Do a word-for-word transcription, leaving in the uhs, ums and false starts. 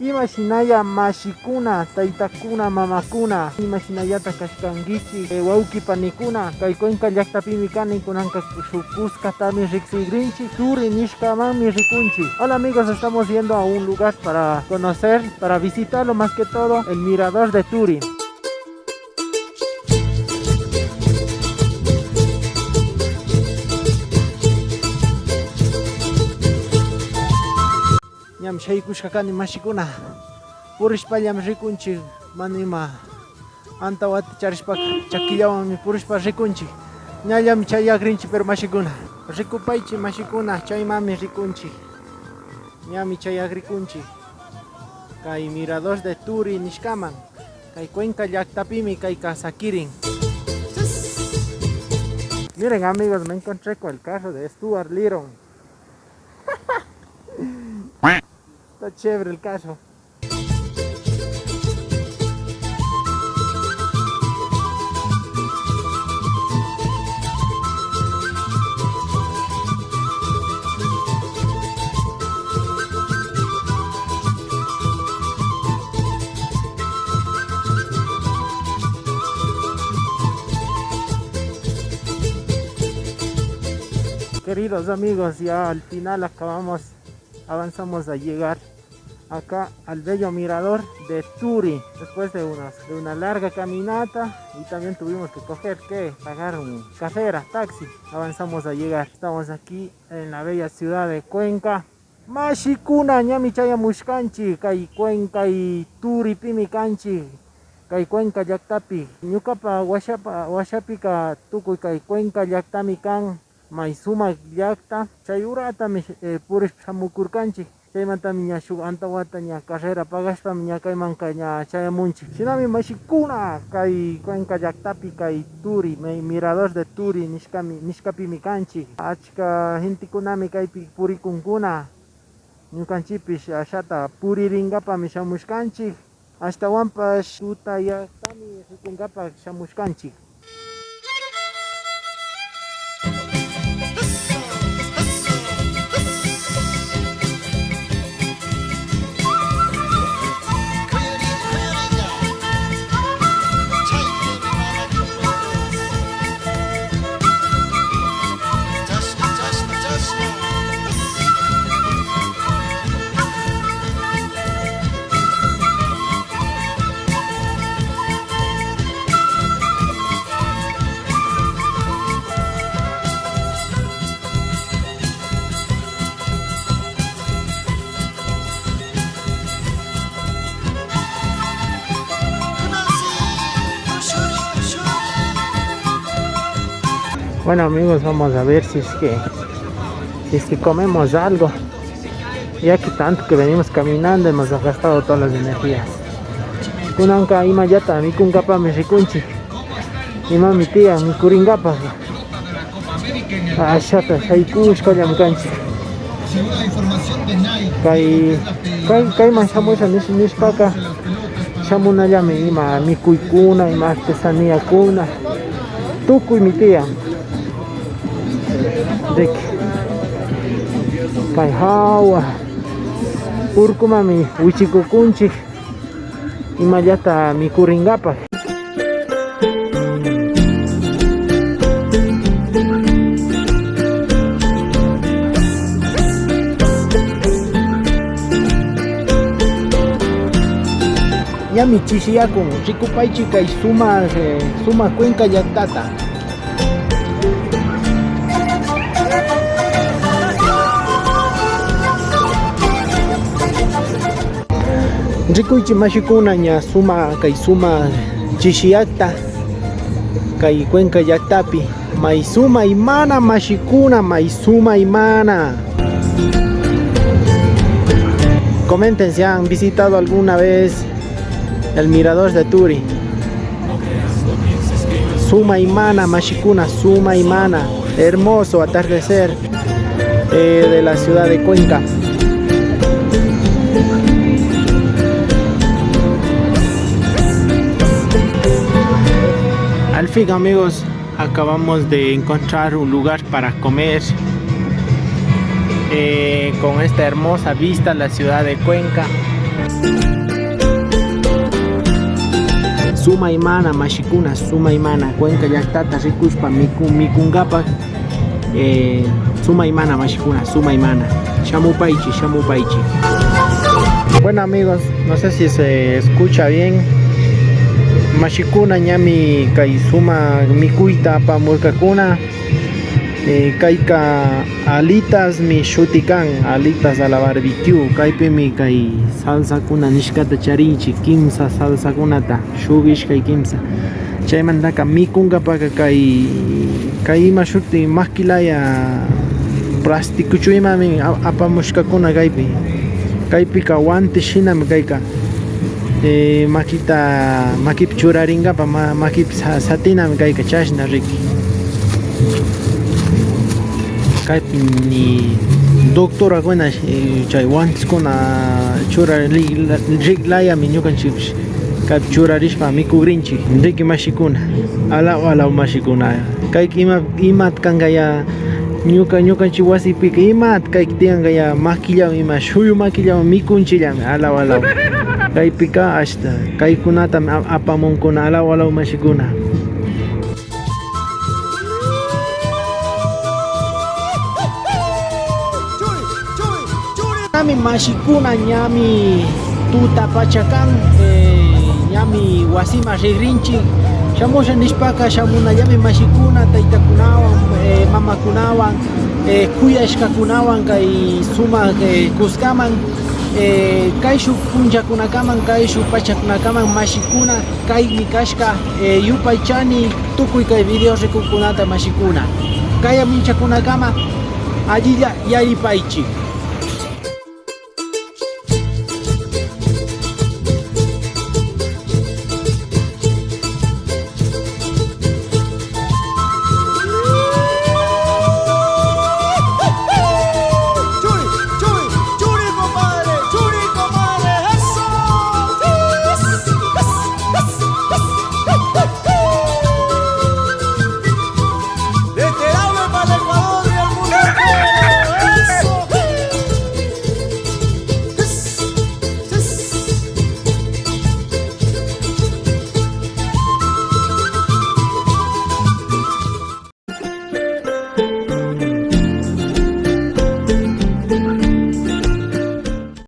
Imashinalla mashikuna, taytakuna, mamakuna, imashinallata kashkankichik, eh, wawki panikuna, kay Cuenca llaqtapimi kani, kunanqa kuskatami riqsirqunchik, Turi nishkamanmi rikunchik. Hola amigos, estamos yendo a un lugar para conocer, para visitarlo más que todo, el mirador de Turi. Ñam shaykushqa kani mashikuna. Purishpallam rikunchik, mana ima antawata charishpaqa, chakillawanmi purishpa rikunchik. Ñallam chayagrinchik, pero mashikuna. Rikupaychik mashikuna, chaymanmi rikunchik. Ñami chayagrikunchik. Kay Mirador de Turi nishkaman. Kay Cuenca llaqtapimi kayqa sakirin. Miren amigos, me encontré con el carro de Stuart Little. Está chévere el carro. Queridos amigos, ya al final acabamos, avanzamos a llegar acá al bello mirador de Turi. Después de unas, de una larga caminata y también tuvimos que coger, ¿qué? Pagar un carrera, taxi. Avanzamos a llegar. Estamos aquí en la bella ciudad de Cuenca. Mashikuna, ñami chayamushkanchik, kay Cuenca y Turipimi kanchik, kay Cuenca llaqtapi. Ñuqapa washapa, washapika tukuy kay Cuenca llaqtami kan, may sumaq llaqta. Chay uratami, eh, purishpa shamukurkanchik. Chaymantami ña shuk antawata ña carrera pagashpami ña kaymanka ña chayamunchik. Shinami mashikuna, kay Cuenca llaqtapi kay Turi, may Mirador de Turi nishkami, nishkapimi kanchik. Achka gentekunami kaypi purikunkuna. Ñuqanchikpish ashata puriringapami shamushkanchik. Ashtawanpash tutayaqtami rikunkapaq shamushkanchik. Bueno, amigos, vamos a ver si es que, si es que comemos algo. Ya que tanto que venimos caminando, hemos gastado todas las energías. Kunanka imallata mikunkapami rikunchik. Imami tiyan mikurinkapaq. Ashata shaykushkallam kanchik. Kay, kay, kayman shamusha nish-, nishpaka, shamunallami ima mikuykuna, ima artesaníakuna, tukuymi tiyan. Riki. Kay hawa urkumami wichikukunchik. Imallata mikuringapaq. Ñami chishiyakun, rikupaychik kay suma, eh, suma Cuenca llaqtata. Rikuychik mashikuna, ña suma, kay suma chishiyakta, kay Cuenca llaqtapi, may suma imana mashikuna, may suma imana. Comenten si han visitado alguna vez el mirador de Turi. Suma imana mashikuna, suma imana. Hermoso atardecer, eh, de la ciudad de Cuenca. Al fin, amigos, acabamos de encontrar un lugar para comer, eh, con esta hermosa vista a la ciudad de Cuenca. Sumaymana mashikuna, sumaymana Cuenca llaqtata rikuspa miku-, mikunkapaq, eh, sumaymana mashikuna, sumaymana. Shamupaychi, shamupaychi. Bueno, amigos, no sé si se escucha bien. Mashikuna, ñami kay sumaq mikuyta apamurkakuna. Eh, kayqa alitasmi shuti kan, alitas a la barbecue. Kaypimi kay salsakuna nishkata charinchik, kimsa salsakunata, shuk, ishkay, kimsa. Chaymantaqa mikunkapaqa kay, kay ima shuti makilaya plasticochu imami a-, apamushkakuna kaypi. Kaypiqa guantes hinami kayqa. Eh, makita, makip churarinkapa, ma-, makip sa-, satinami kayqa, chashna riki. Kaypi ni doctorakuna, eh, chay guanteskuna churari-, ri-, layami ñuqanchikpis kaypi churarishpa mikugrinchik, riki mashikuna, alaw, alaw mashikuna. Kayki ima, imat kankaya, ñuqa, ñuqanchik wasipiqa imat kayki tiyankaya, makillaw ima, shuyu makillaw mikunchillami, alaw, alaw. Kaypiqa ashta, kaykunatam a-, apamunkuna, alaw, alaw mashikuna. Ñami mashikuna, ñami tuta pacha kan, eh, ñami wasiman rigrinchik. Shamusha nishpaka shamunallami mashikuna, taytakunawan, eh, mamakunawan, eh, kuyashkakunawan kay sumaq, eh, kuskaman, eh, kayshuk punchakunakaman, kayshuk pachakunakaman mashikuna, kaymi kashka, eh, yupaychani tukuy kay video rikuqkunata mashikuna. Kaya minchakunakama allilla yaripaychik.